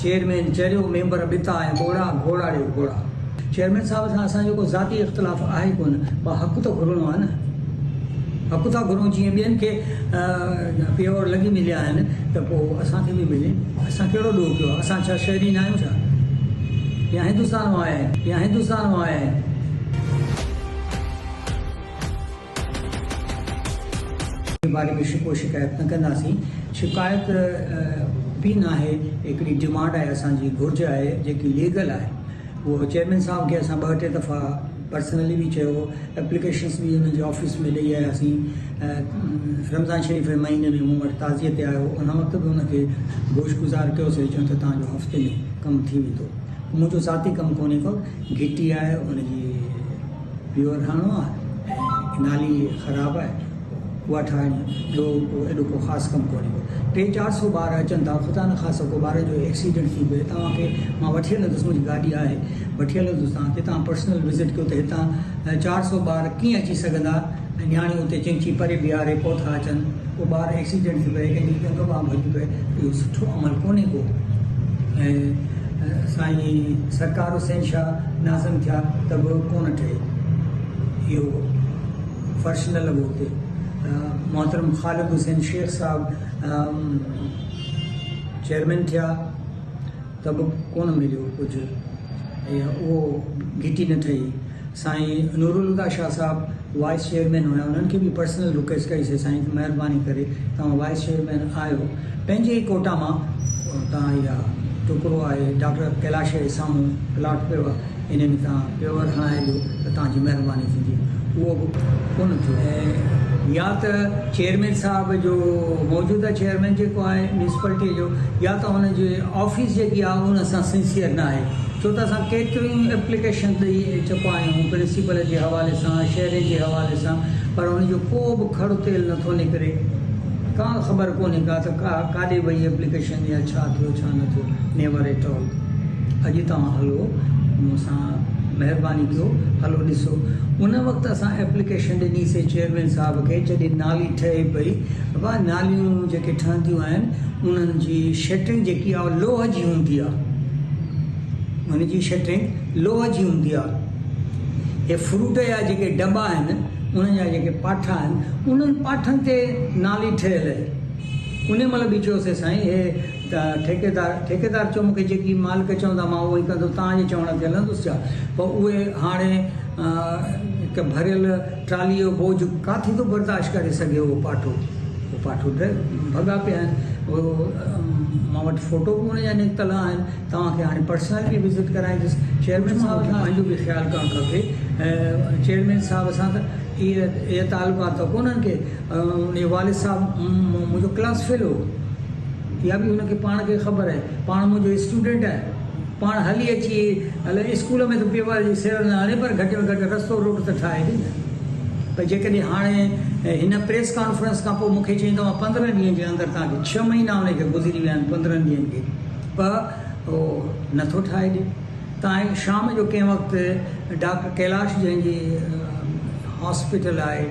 Chairman چريو، member ٻتا ۽ ٻوڙا، گهوڙا ڙي گهوڙا. چيئرمين صاحب سان اسان جو ڪو ذاتي اختلاف آهي ڪونه، پر حق ته گهرڻو آهي نه. حق ٿا گهرون جيئن ٻين کي پيور لڳي مليا آهن ته پوء اسان کي به ملي. اسان ڪهڙو ڏوهه ڪيو آهي؟ اسان ڇا شهري ناهيون ڇا؟ يا هندستان مان آيا آهيون؟ يا هندستان مان آيا آهيون؟ جي باري ۾ شڪوه شڪايت نه ڪنداسين. شڪايت به ناهي، هڪڙي ڊمانڊ آهي اسان جي گهرج آهي جيڪي ليگل آهي. اهو چيئرمين صاحب کي اسان ٻه ٽي دفعا پرسنلي به چيو، ايپليڪيشنس به انهن جي آفيس ۾ ڏئي آياسين. رمضان شريف جي مهيني ۾ مون وٽ تعزيي تي آيو، ان وقت به ان کي گوش گذار ڪيوسين، چيو ته توهان جو هفتي ۾ ڪم ٿي ويندو. منهنجو ذاتي ڪم ڪونهي ڪو، گهٽي آهي ان جي پيور هڻڻو آهي ۽ نالي خراب آهي اها ٺاهڻي آهي ٻيو ڪو ايڏو ڪو خاص ڪم ڪونهي ڪو. ٽي چار سو ٻار اچن ٿا خدا نخواسته ڪو ٻارن جو ايڪسيڊنٽ ٿي پئي توهان کي مان وٺي هلندس منهنجي گاڏي آهي وٺي هلندس توهان کي توهان پرسنل وزٽ ڪيو ته هتان 400 ٻار ڪيئن اچي سگهندا ۽ نياڻيون اتي چنگچي پري بيهاري پوء ٿا اچن ڪو ٻار ايڪسيڊنٽ ٿي پئي ڪنهن جي ڄنگهه ٻانهن ڀڄي پئي اهو سٺو عمل ڪونهي ڪو ۽ سائين سرڪار حسين شاهه ناظم ٿيا ته به ڪونه ٺهي. اهو فرش نه لڳو اتي. محترم خالد حسين شيخ صاحب چيئرمين ٿيا ته به ڪونه مليو ڪجهه ۽ اهو گهٽي نه ٺهي. سائين نورالهديٰ شاهه صاحب وائيس چيئرمين هيا انهن کي به پرسنل رڪويسٽ ڪئي سي سائين مهرباني ڪري توهان وائيس چيئرمين آهيو پنهنجي ئي ڪوٽا مان توهان اها ٽڪرو آهي ڊاڪٽر ڪيلاش جي سامهون پلاٽ پيو آهي انهي ۾ توهان پيور هڻائي ڏيو ته توهان جي مهرباني ٿيندي اهو به ڪونه ٿيو. ۽ يا ته چيئرمين صاحب جو موجوده چيئرمين جيڪو آهي ميونسپلٽي جو يا ته ان جي آفيس جيڪي آهي ان سان سنسيئر نه آهي. ڇو ته اسان ڪيتريون ايپليڪيشن ڏئي چڪا آهيون پرنسپل جي حوالي سان شهرين جي حوالي سان پر ان جو ڪو به کڙ تيل نٿو نڪري ڪا خبر ڪونهي ڪا ته ڪا ڪاڏي وئي ايپليڪيشن يا ڇا ٿيو ڇا نه ٿيو نيور ايٽ آل اڄ توهان هلو مون سان مهرباني ڪيو هلو ڏسو ان وقت اسان ايپليڪيشن ڏني سي چيئرمين صاحب کي جڏهن نالي ٺهي پئي بابا ناليون جيڪي ٺهنديون آهن انهن جي شٽرنگ جيڪي آهي لوهه جي هوندي آهي هن جي شٽرنگ لوهه جي هوندي آهي. هي فروٽ جا جيڪي ڊٻا آهن، انهن جا جيڪي پاٺا آهن، انهن پاٺن تي نالي ٺهيل آهي. انهي مهل به چيوسين سائين هي ته ٺيڪيدار، ٺيڪيدار چيو مون کي جيڪي مالڪ چوندا مان اهو ئي ڪندس، توهان جي چوڻ تي هلندس ڇا؟ پر اهي هاڻي هڪ ڀريل ٽرالي جو بوجهه ڪاٿي ٿو برداشت ڪري سگهي اهو پاٺو. اهو پاٺو ڀڳا پيا آهن. اهو مان وٽ فوٽو به ان جا نڪتل آهن. توهان کي هاڻي پرسنل به وزٽ ڪرائيندس. چيئرمين صاحب کي پنهنجو به خيال ڪرڻ کپي. چيئرمين صاحب سان ته اهي تعلقات ته ڪونهن ڪي. ان جو والد صاحب منهنجو ڪلاس فيلو هو. اها به هن کي پاڻ کي خبر آهي. پاڻ منهنجو اسٽوڊنٽ آهي. پاڻ هلي اچي الائي اسڪول ۾ ته پيو جي سير نه هڻي پر گهٽ ۾ گهٽ رستو روڊ ته ٺاهي ڏي نه. پر جيڪڏهن هاڻي هن پريس ڪانفرنس کان پوء مون کي چئين ته مان 15 ڏينهن جي اندر توهان کي ڇهه مهينا ان کي گذري ويا آهن 15 ڏينهن کي پر اهو نه ٿو ٺاهي ڏي. تان شام جو ڪنهن وقت ڊاڪٽر ڪيلاش جنهن جي هاسپيٽل آهي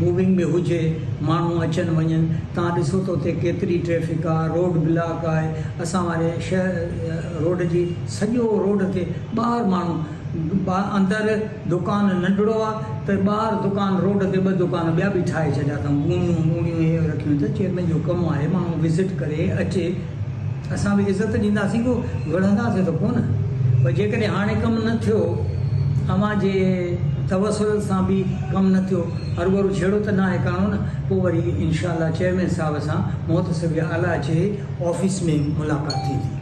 موونگ ۾ هجي ماڻهو اچن وڃن تان ڏسو ته اتي ڪيتري ٽريفڪ آهي روڊ بلاڪ آهي اسان واري شهر روڊ جي سڄو روڊ تي ٻاهر ماڻهو اندر دڪان ننڍڙو آ ته ٻاهر دڪان روڊ تي ٻه دڪان ٻيا به ٺاهي ڇڏيا اٿئون ڳوڻيون ڳوڻيون اهي رکيون ته چيئرمين جو ڪم آهي ماڻهو وزٽ ڪري اچي اسان به عزت ڏينداسين ڪو وڙهنداسين ته ڪونه پر جيڪڏهن هاڻي ڪم نه ٿيو اوهان جي توسل سان به ڪم نه ٿيو هروڀرو جهيڙو ته ناهي ڪرڻو نه پوء وري انشاء الله چيئرمين صاحب سان محتسب اعليٰ جي آفيس ۾ ملاقات ٿيندي.